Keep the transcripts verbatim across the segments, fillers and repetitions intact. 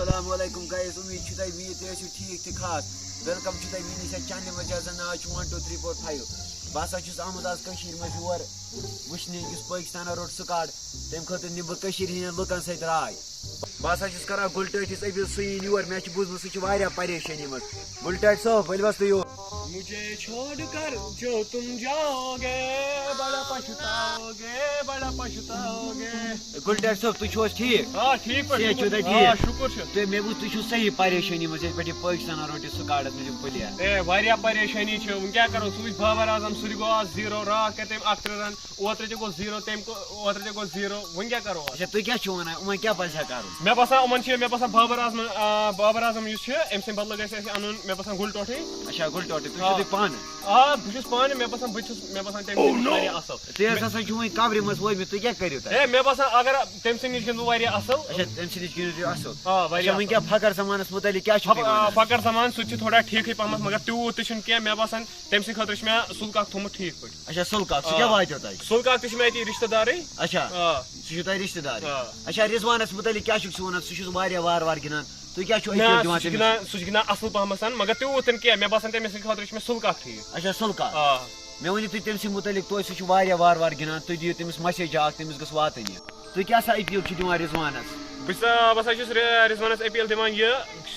السلام علیکم گایز، امید چھِ تۄہہِ، امید تُہۍ ٲسِو ٹھیٖک تہٕ خاص۔ ویلکم چھُ تۄہہِ میٲنِس یتھ چینلہِ منٛز، یتھ زن ناو چھُ ون ٹو تھری فور فایو۔ بہٕ ہسا چھُس آمُت آز کٔشیٖرِ منٛز یور وٕچھنہِ یُس پٲکِستانن روٚٹ سُہ کاڈ، تَمہِ خٲطرٕ نِمہٕ بہٕ کٔشیٖرِ ہٕنٛدٮ۪ن لُکن سۭتۍ راے۔ بہٕ ہسا چھُس کران گُلہٕ ٹٲٹھِس أپیٖل، سُہ یِیِن یور، مےٚ چھُ بوٗزمُت سُہ چھُ واریاہ پریشٲنی منٛز۔ گُلہٕ ٹٲٹھۍ صٲب، ؤلِو حظ تُہۍ یور۔ مجھے چھوڑ کر جو تم جاؤ گے، بڑا پچھتاؤ گے، بڑا پچھتاؤ گے۔ گُلہٕ ٹٲٹھۍ صٲب، تُہۍ چھِو حظ ٹھیٖک؟ آ، ٹھیٖک پٲٹھۍ، صحت چھُو تۄہہِ آ، ٹھیٖک؟ شُکُر چھُ۔ تہٕ مےٚ بوٗز تُہۍ چھِو صحیح پریشٲنی منٛز، ییٚتہِ پٮ۪ٹھ یہِ پٲکِستانَن روٚٹ یہِ سُہ کاڈَس منٛز یِم پٕلیر۔ اے، واریاہ پریشٲنی چھِ۔ وۄنۍ کیٛاہ کَرو؟ سُہ وٕچھ بابر اعظم، سُہ تہِ گوٚو آز زیٖرو، راتھ کَرِ تٔمۍ اَکھ ترٛےٚ رَن، اوترٕ تہِ گوٚو زیٖرو، تٔمۍ گوٚو، اوترٕ تہِ گوٚو زیٖرو، وۄنۍ کیٛاہ کَرو آز؟ اچھا، تُہۍ کیٛاہ چھِو وَنان؟ یِمَن کیٛاہ پَزِ ہا کَرُن؟ مےٚ باسان یِمَن چھِ، مےٚ باسان بابر اعظمَن، آ، بابر اعظم یُس چھِ، أمۍ سٕنٛدِ بدلہٕ گژھِ اَسہِ اَنُن، مےٚ باسان، گُلہٕ ٹوٹھٕے۔ اچھا، گُلہٕ ٹوٹھٕے، تُہۍ چھِو آ۔ تُہۍ پانہٕ؟ آ، بہٕ چھُس پانہٕ، مےٚ باسان، بہٕ تہِ چھُس، مےٚ باسان، تٔمِس نِش واریاہ اَصٕل۔ تُہۍ حظ ہسا چھِو وۄنۍ قبرِ منٛز وٲتمٕتۍ، تُہۍ کیٛاہ کٔرِو تَتہِ؟ ہے، مےٚ باسان، اگر تٔمۍ سٕنٛدِ نِش گِنٛدو واریاہ اَصٕل۔ اچھا، تٔمۍ سٕنٛدِ نِش گِنٛدِو تُہۍ اَصٕل۔ آ، واریاہ اچھا، وۄنۍ کیٛاہ اَصٕل۔ فخر زمانَس مُتعلِق کیٛاہ چھُو تُہۍ فخ-، آ، وَنان؟ فخر زمان، سُہ تہِ چھُ تھوڑا ٹھیٖکھٕے پَہمَتھ، مگر تیوٗت تہِ چھُنہٕ کینٛہہ۔ مےٚ باسان، تٔمۍ سٕنٛدِ خٲطرٕ چھُ مےٚ سُلکاک تھوٚومُت ٹھیٖک پٲٹھۍ۔ اچھا، سُلکاک، سُہ آ۔ کیٛاہ واتیو تۄہہِ؟ سُلکاک تہِ چھُ مےٚ اَتی رِشتہٕ دارٕے۔ اچھا، آ۔ سُہ چھُ تۄہہِ رِشتہٕ دارٕے۔ آ۔ اچھا، رضوانَس مُتعلِق کیٛاہ چھُکھ ژٕ وَنان؟ سُہ چھُس واریاہ وارٕ وارٕ گِنٛدان۔ تُہۍ کیٛاہ چھُو نہ، أپیٖل سُہ دِوان چھُ تٔمِس؟ گِنٛدان، سُہ چھُ گِنٛدان اَصٕل پَہمَتھ، مگر تیوٗت تہِ نہٕ کینٛہہ۔ مےٚ باسان، تٔمِس سٕنٛدِ خٲطرٕ چھُ مےٚ سُلکاک ٹھیٖک۔ اچھا، سُلکاک۔ آ۔ مےٚ ؤنِو تُہۍ تٔمۍ سٕنٛدِ مُتعلِق توتہِ، سُہ چھُ واریاہ وارٕ وارٕ گِنٛدان، تُہۍ دِیِو تٔمِس مسیج اَکھ، تٔمِس گٔژھ واتٕنۍ یہِ۔ تُہۍ کیٛاہ سا أپیٖل چھِو دِوان رضوانَس؟ بہٕ چھُس، آ، بہٕ ہسا چھُس ر-، رضوانَس أپیٖل دِوان یہِ،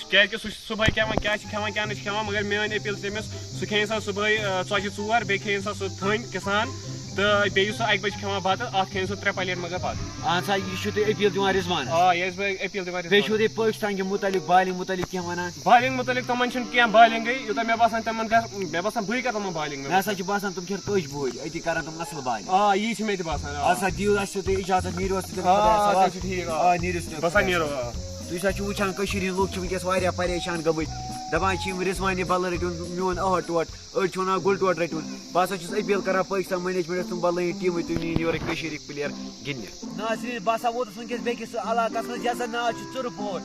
کیٛازِکہِ سُہ چھُ صُبحٲے کھٮ۪وان، کیٛاہ چھِ کھٮ۪وان، کیٛاہ نہٕ چھِ کھٮ۪وان، مگر میٛٲنۍ أپیٖل چھِ تٔمِس، سُہ کھیٚیِن سا صُبحٲے، آ، ژۄچہِ ژور، بیٚیہِ کھیٚیِن سا سُہ تھٔنۍ کِسان، تہٕ بیٚیہِ یُس سُہ اَکہِ بَجہِ چھُ کھٮ۪وان بَتہٕ، اَتھ کھیٚیِن سُہ ترٛےٚ پَلیٹ مگر بَتہٕ۔ اہن سا، یہِ چھُو تُہۍ أپیٖل دِوان رضوانَس؟ آ، یہِ ٲسۍ بہٕ أپیٖل دِوان بیٚیہِ چھُو رضوانَس۔ تُہۍ پٲکِستان کہِ مُتعلِق، بالِنٛگ مُتعلِق کینٛہہ وَنان؟ بالِنٛگ مُتعلِق تِمَن چھُنہٕ کینٛہہ، بالِنٛگٕے یوٗتاہ مےٚ باسان تِمَن گژھِ، مےٚ باسان بہٕے کَرٕ تِمَن بالِنٛگ، مےٚ مےٚ ہسا باسان۔ چھُ باسان تِم کھٮ۪ن کٔج بوٗرۍ، أتی کَرَن تِم اَصٕل بالِنٛگ۔ آ، یی چھُ مےٚ تہِ باسان، آ۔ اَدٕ سا دِیِو اَسہِ تُہۍ اِجازت، نیٖرِو حظ تُہۍ آ، خۄدایَس آ، حوالہٕ۔ تیٚلہِ چھُ ٹھیٖک، آ۔ آ، نیٖرِو حظ تُہۍ بہٕ ہسا خۄدایَس نیرو، حوالہٕ۔ آ۔ تُہۍ ہسا چھِو وٕچھان، کٔشیٖرِ ہِنٛدۍ لُکھ چھِ وٕنکیٚس واریاہ پریشان گٔمٕتۍ، دَپان چھِ یِم رضوانہِ بدلہٕ رٔٹِو میون ٲٹھ ٹوٹھ۔ أڑۍ چھِ وَنان گُلہٕ ٹوٹھ رٔٹِو۔ بہٕ ہسا چھُس أپیٖل کران پٲکِستان مینیجمنٹَس، تِم بدلٲیِن ٹیٖمٕے، تُہۍ نِیِن یورٕ کٔشیٖرِ ہِکۍ پٕلیر گِنٛدنہِ۔ ناظریٖن، بہٕ ہسا ووتُس وٕنکیٚس بیٚکِس علاقَس منٛز، یَتھ زَن ناو چھُ ژُرٕ پوٹ۔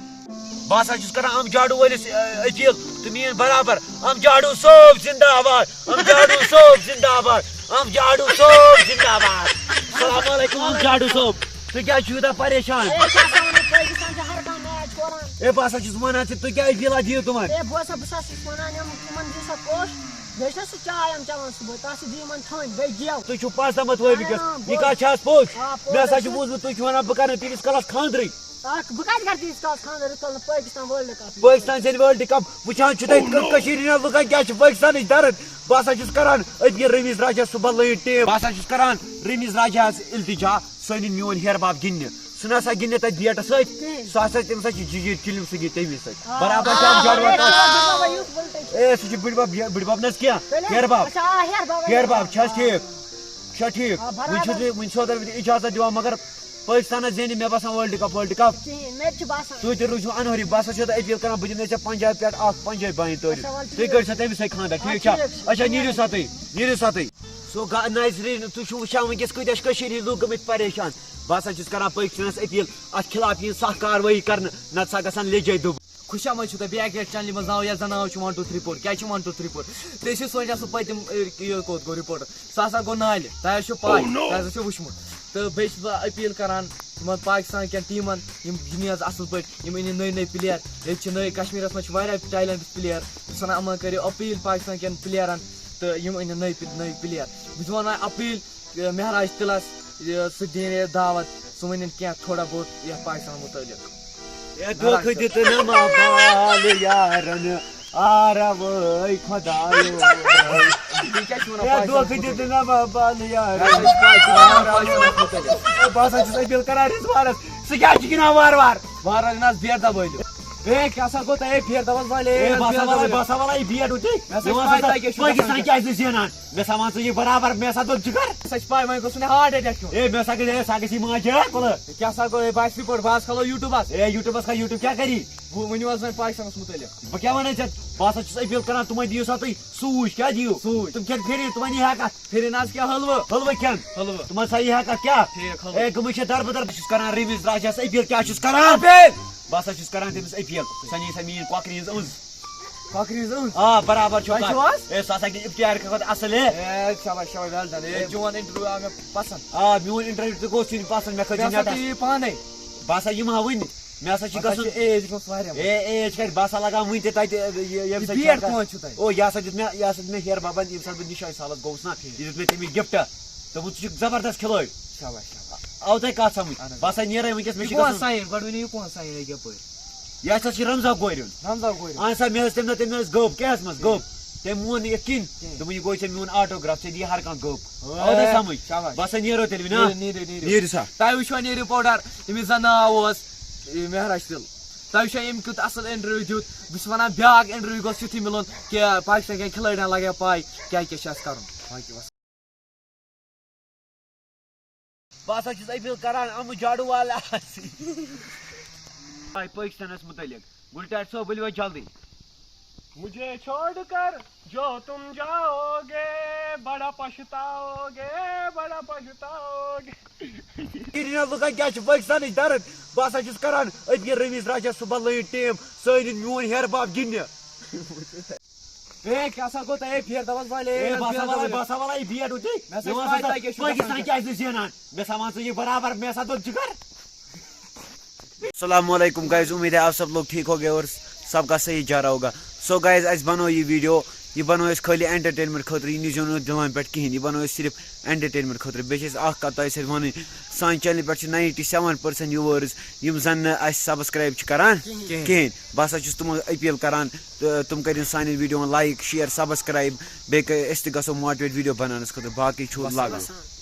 بہٕ ہسا چھُس کران اَم جاڈو وٲلِس، اَ، أپیٖل، تُہۍ نِیِن برابر اَم جاڈو صٲب زِندہ باد، اَم جاڈو صٲب زِندہ باد، اَم جاڈو صٲب زِندہ باد۔ السلام علیکم اَم جاڈو صٲب، تُہۍ کیٛازِ چھِو یوٗتاہ پریشان؟ ہے، کیٛاہ سا وَنو، پٲکِستان چھِ ہر کانٛہہ میچ کوران۔ ہے، بہٕ ہسا چھُس وَنان ژےٚ، تُہۍ کیٛاہ أپیٖل اَتھ دِیِو تِمَن؟ ہے، بہٕ ہسا، بہٕ ہسا چھُس وَنان یِم، یِمَن دِیِو سا کوٚش، بیٚیہِ چھُنہ سُہ چاے یِم چٮ۪وان صُبحٲے، تَتھ سۭتۍ دِیِو یِمَن تھٔنۍ، بیٚیہِ گٮ۪و۔ تُہۍ چھِو پَزنَمَتھ وٲلۍ وٕنکیٚس، آ، یہِ بوز۔ کَتھ چھِ آز پوٚز؟ آ، پوٚز مےٚ ہسا حظ چھُ چھُ۔ بوٗزمُت، تُہۍ چھِو وَنان بہٕ کَرٕ نہٕ تیٖتِس کالَس خانٛدرٕے۔ اَکھ، بہٕ کَتہِ کَرٕ تیٖتِس کالَس خانٛدر، یُتھ کال نہٕ پٲکِستان ورلڈ کپ یی؟ پٲکِستان زینہِ ورلڈ کپ، وٕچھان چھِو تُہۍ کٔشیٖرِ ہِنٛدٮ۪ن لُکَن کیٛاہ چھِ پٲکِستانٕچ دَرٕد۔ بہٕ ہسا چھُس کران أتۍ یہِ رمیٖز راجا سُہ بدلٲیِن ٹیٖم۔ بہٕ ہسا چھُس کران رمیٖز راجاہَس التجا، سُہ أنِن میون ہیرٕ باب گِنٛدنہِ۔ سُہ نہ سا گِنٛدِ نہٕ تَتہِ بیٹَس سۭتۍ۔ کِہیٖنۍ۔ سُہ ہسا، تٔمِس ہا چھِ جِجیٖر چِلِم، سُہ گِنٛدِ تٔمی سۭتۍ۔ آ۔ برابر چھِ اَتھ آ، جاڈوَس اے، سۭتۍ۔ بِڑبَبا یُس بُلٹے چھُ۔ اے، سُہ چھُ بِڑبَب، یہِ بِڑبَب نہ حظ کینٛہہ۔ تیٚلہِ؟ ہیرٕ باب۔ اچھا، آ، ہیرٕ بابا۔ ہیرٕ باب، چھِ حظ ٹھیٖک؟ چھا ٹھیٖک؟ آ، وٕنہِ چھُس برابر۔ بہٕ، وٕنہِ سوزَن بہٕ تہِ اِجازت دِوان، مگر پٲکِستانَس زینہِ مےٚ باسان ورلڈ کپ، ورلڈ کپ۔ کِہیٖنۍ، مےٚ تہِ چھُ باسان۔ تُہۍ تہِ روٗزِو اَنہورِ، بہٕ ہسا چھُس تۄہہِ اپیٖل کران، بہٕ دِمہٕ ژےٚ پنجابہِ پٮ۪ٹھ اکھ پنجابہِ بانہِ تٲجِر۔ اچھا، وَلہٕ تُہۍ ٹھیٖک۔ کٔرِو سا تٔمِس سۭتۍ خانٛدر، آ، ٹھیٖک چھا؟ ٹھیٖک۔ اچھا، نیٖرِو سا تُہۍ، نیٖرِو سا تُہۍ۔ سو گا-، ناظریٖن، تُہۍ چھِو وٕچھان وٕنکیٚس کۭتیٛاہ چھِ کٔشیٖرِ ہِنٛدۍ لُکھ گٔمٕتۍ پریشان۔ بہٕ ہسا چھُس کران پٲکِستانَس اپیٖل، اَتھ خلاف یِن سخ کاروٲیی کرنہٕ، نَتہٕ سا گژھن لیٚجے دُبہٕ۔ خوش آمد چھُو تۄہہِ بیٚیہِ اَکہِ لَٹہِ چینلہِ منٛز، ناو یَتھ زَن ناو چھُ ون ٹو تھری فور۔ کیٛاہ چھُ ون ٹو تھری فور؟ تُہۍ ٲسِو سونٛچان سُہ پٔتِم، یہِ کوٚت گوٚو رِپورٹر؟ سُہ ہسا گوٚو نالہِ۔ تۄہہِ حظ چھُو پَے، تۄہہِ ہسا چھُو وٕچھمُت۔ تہٕ بیٚیہِ چھُس بہٕ اپیٖل کران یِمَن پاکِستان کٮ۪ن ٹیٖمَن، یِم گِنٛدِ حظ اَصٕل پٲٹھۍ، یِم أنِن نٔے نٔے پٕلیر۔ ییٚتہِ چھِ نٔے، کشمیٖرَس منٛز چھِ واریاہ ٹیلنٹٕڈ پٕلیر۔ بہٕ چھُس وَنان یِمَن کٔرِو اپیٖل پاکِستان کٮ۪ن پٕلیرَن تہٕ یِم أنِن نٔے پِ-، نٔے پٕلیر۔ بہٕ چھُس وَنان اپیٖل، یہِ مہراج تِلس، یہِ سُہ دِیِن یہِ دعوت، سُہ ؤنِن کینٛہہ تھوڑا بہت یتھ پاکستان متعلق۔ اے، دھوکہٕ دِتہٕ نہٕ ما بال یارن، آروٲے خۄدایو۔ تُہۍ کیٛاہ چھِو وَنان اے، پاکستانس دھوکہٕ متعلق؟ دِتہٕ نہٕ ما بال یارن، مےٚ ہسا چھِ پاے، تُہۍ کیٛاہ چھِو وَنان آروٲے۔ پاکستانس متعلق؟ اے، بہٕ ہسا چھُس اپیل کران رضوانس، ژٕ کیٛازِ چھُکھ گِنٛدان وارٕ وارٕ؟ وارٕ وارٕ گِنٛدان بیٹ دبٲیِو۔ اے، کیٛاہ سا گوٚو تۄہہِ؟ اے، بیٹ دبس والے، اے، اے، بہٕ ہسا بیٹ وَلہٕ، دبٲیِو۔ بہٕ ہسا وَلہٕ یہِ بیٹ وٕچھِو۔ مےٚ ہسا چھِ پاے تۄہہِ کیٛاہ چھُو پٲکِستان گژھان۔ کیٛازِ چھِ زینان؟ مےٚ سا وَن ژٕ یہِ برابر، مےٚ سا دوٚپ ژٕ کر۔ سۄ چھِ پاے، وۄنۍ گوٚژھ نہٕ ہارٹ اٹیک کھیوٚن۔ اے، مےٚ سا گژھِ، اے، سا گژھِ یہِ ماجہِ ہا کُلہٕ۔ کیٛاہ سا گوٚو، اے، بہٕ آسہٕ رِپورٹ، بہٕ آسہٕ کھولو YouTube-س۔ اے، YouTube-س کھا، YouTube کیٛاہ کری؟ وۄنۍ ؤنِو حظ وۄنۍ پاکستانس متعلق۔ بہٕ کیٛاہ وَنَے ژےٚ؟ بہٕ ہسا چھُس اپیل کران، تِمن دِیِو سا تُہۍ سوٗجۍ، کیٛاہ دِیِو؟ سوٗجۍ۔ تِم کھٮ۪ن پھِرِ، تِمن یی ہا کتھ۔ پھِرِ نہ حظ کیٛاہ حلوٕ؟ حلوٕ کھٮ۪ن۔ حلوٕ۔ تِمن سا یی ہا کتھ کیٛاہ؟ ٹھیٖک، حلوٕ۔ اے، گٔمٕتۍ چھِ دربہٕ در، بہٕ چھُس کران رٔمیٖز راجس اپیل، کیٛاہ چھُس کران؟ اپیل۔ بہٕ ہسا چھُس کران تٔمِس اپیل، سۄ نِیہِ سا میٛٲنۍ کۄکرِ ہٕنٛز أنٛز۔ کۄکرِ ہٕنٛز أنٛز؟ آ، برابر چھُ تۄہہِ کَتھ۔ چھُو حظ؟ اے، سُہ ہسا گٔے اِفتِیار کھۄتہٕ اَصٕل، اے۔ اے، شاباش، شاباش، well done۔ اے، چون interview آو مےٚ پسنٛد۔ آ، میون interview تہِ گوٚو ژھٕنۍ پسنٛد، مےٚ کھٔژ مےٚ یہِ ہسا نٮ۪ٹَس۔ تُہۍ یِیِو پانَے۔ بہٕ ہسا یِمہٕ ہا وٕنہِ۔ مےٚ ہسا چھِ پتہٕ گژھُن۔ چھِ ایج گٔمٕژ واریاہ۔ اے، ایج کَتہِ؟ بہٕ ہسا لگاو وٕنہِ تہِ تَتہِ، یہِ، یہِ، ییٚمہِ یہِ ساتہٕ بیٹ چھِ کانٛہہ چھُ تۄہہِ؟ او، یہِ ہسا دیُت مےٚ، یہِ ہسا دیُت مےٚ ہیر بابن، ییٚمہِ ساتہٕ بہٕ نِشٲے سالس گوٚوُس نا، یہِ دیُت مےٚ تٔمۍ یہِ گفٹ۔ دوٚپُن، "ژٕ چھُکھ زبردست کھلٲڑۍ۔" شاباش، شاباش۔ آو تۄہہِ کَتھ سمجھ؟ اہن حظ۔ بہٕ ہسا نیرے وٕنکیٚس، مےٚ یہِ چھِ کۄس گژھُن۔ ساین؟ گۄڈٕ ؤنِو، یہِ کۄس ساین ہیٚکہِ یَپٲرۍ؟ یہِ ہسا چھِ رمزا گورِ ہُنٛد۔ رمزا گورِ ہُنٛد۔ اہن سا، مےٚ ٲس تَمہِ دۄہ، تٔمۍ ٲس گٔب، کیٛاہ ٲسمَس گٔب؟ تٔمۍ مون نہٕ یِتھ کِنۍ۔ کِہیٖنۍ۔ دوٚپُن، "یہِ گوٚو ژےٚ میون آٹوگراف، ژےٚ دِیہِ ہر کانٛہہ گٔب۔" اے، آو تۄہہِ سمجھ؟ شاباش۔ بہٕ ہسا نیرو تیٚلہِ وۄنۍ، نا؟ نیٖرِو، نیٖرِو، نیٖرِو۔ نیٖرِو سا۔ تۄہہِ وٕچھوا نیٖرِو پاوڈر؟ تٔمِس زن ناو اوس، یہِ مہراج تِل۔ تۄہہِ وٕچھوا ییٚمۍ کیُتھ اصل انٹرویو دیُت؟ بہٕ چھُس ونان، بیٛاکھ انٹرویو گوٚژھ یُتھُے مِلُن کہِ پاکستان کٮ۪ن کھلٲڑٮ۪ن لگہِ پاے کیٛاہ کیٛاہ چھُ اَسہِ کرُن۔ باقٕے وس-، بہٕ ہسا چھُس اپیل کران، یِم جاڑو والا آسہِ۔ آے پٲکِستانس مُتعلق۔ گُلٹارِ صٲب، ؤلِو وۄنۍ جلدی۔ مجھے چھوڑ کر جو تم جاؤ گے، بڑا پچھتاؤ گے، بڑا پچھتاؤ گے۔ کِرٛیٖنَن لُکَن کیٛاہ چھِ پٲکِستانٕچ درد؟ بہٕ ہسا چھُس کران أتۍ کہِ رمیٖز راجَس صُبحن لٲیِن ٹیٖم، سٲنۍ میون ہیرٕ باب گِنٛدنہِ۔ اے، کیٛاہ سا گوٚو تۄہہِ؟ اے، پھیر دَپَس والے، اے، اے، بہٕ ہسا پھیر وَلَے، دَپَس۔ بہٕ ہسا وَلَے یہِ بیٹ اُتھُے۔ مےٚ ہسا مےٚ چھِ وَن سا پَے تۄہہِ کیٛاہ چھُو پٲکِستان گژھان۔ کیٛازِ چھِ زینان؟ مےٚ ہسا وَن ژٕ یہِ برابر، مےٚ ہسا دوٚپ جِگر۔ السلام علیکم گائز، امید ہے آپ سب لوگ ٹھیک ہو گئے اور سب کا صحیح جا رہا ہوگا۔ سو گائز، اسہِ بنو یہِ ویڈیو، یہِ بنو أسۍ خٲلی انٹرٹینمنٹ خٲطرٕ، یہِ نیٖزیو نہٕ دِلن پٮ۪ٹھ کِہیٖنۍ، یہِ بنو أسۍ صرف انٹرٹینمنٹ خٲطرٕ۔ بیٚیہِ چھِ أسۍ اکھ کتھ تۄہہِ سۭتۍ ونٕنۍ، سانہِ چینلہِ پٮ۪ٹھ چھِ ناینٹی سیون پٔرسنٹ ویورز یِم زن نہٕ اسہِ سبسکرایب چھِ کران کِہیٖنۍ۔ کِہیٖنۍ۔ بہٕ ہسا چھُس تِمن اپیل کران، تہٕ تِم کٔرِن سانٮ۪ن ویڈیون لایک، شیئر، سبسکرایب، بیٚیہِ کٔرۍ أسۍ تہِ گژھو موٹیویٹ ویڈیو بناونس خٲطرٕ۔ باقٕے چھُ وسلام۔ لاگو۔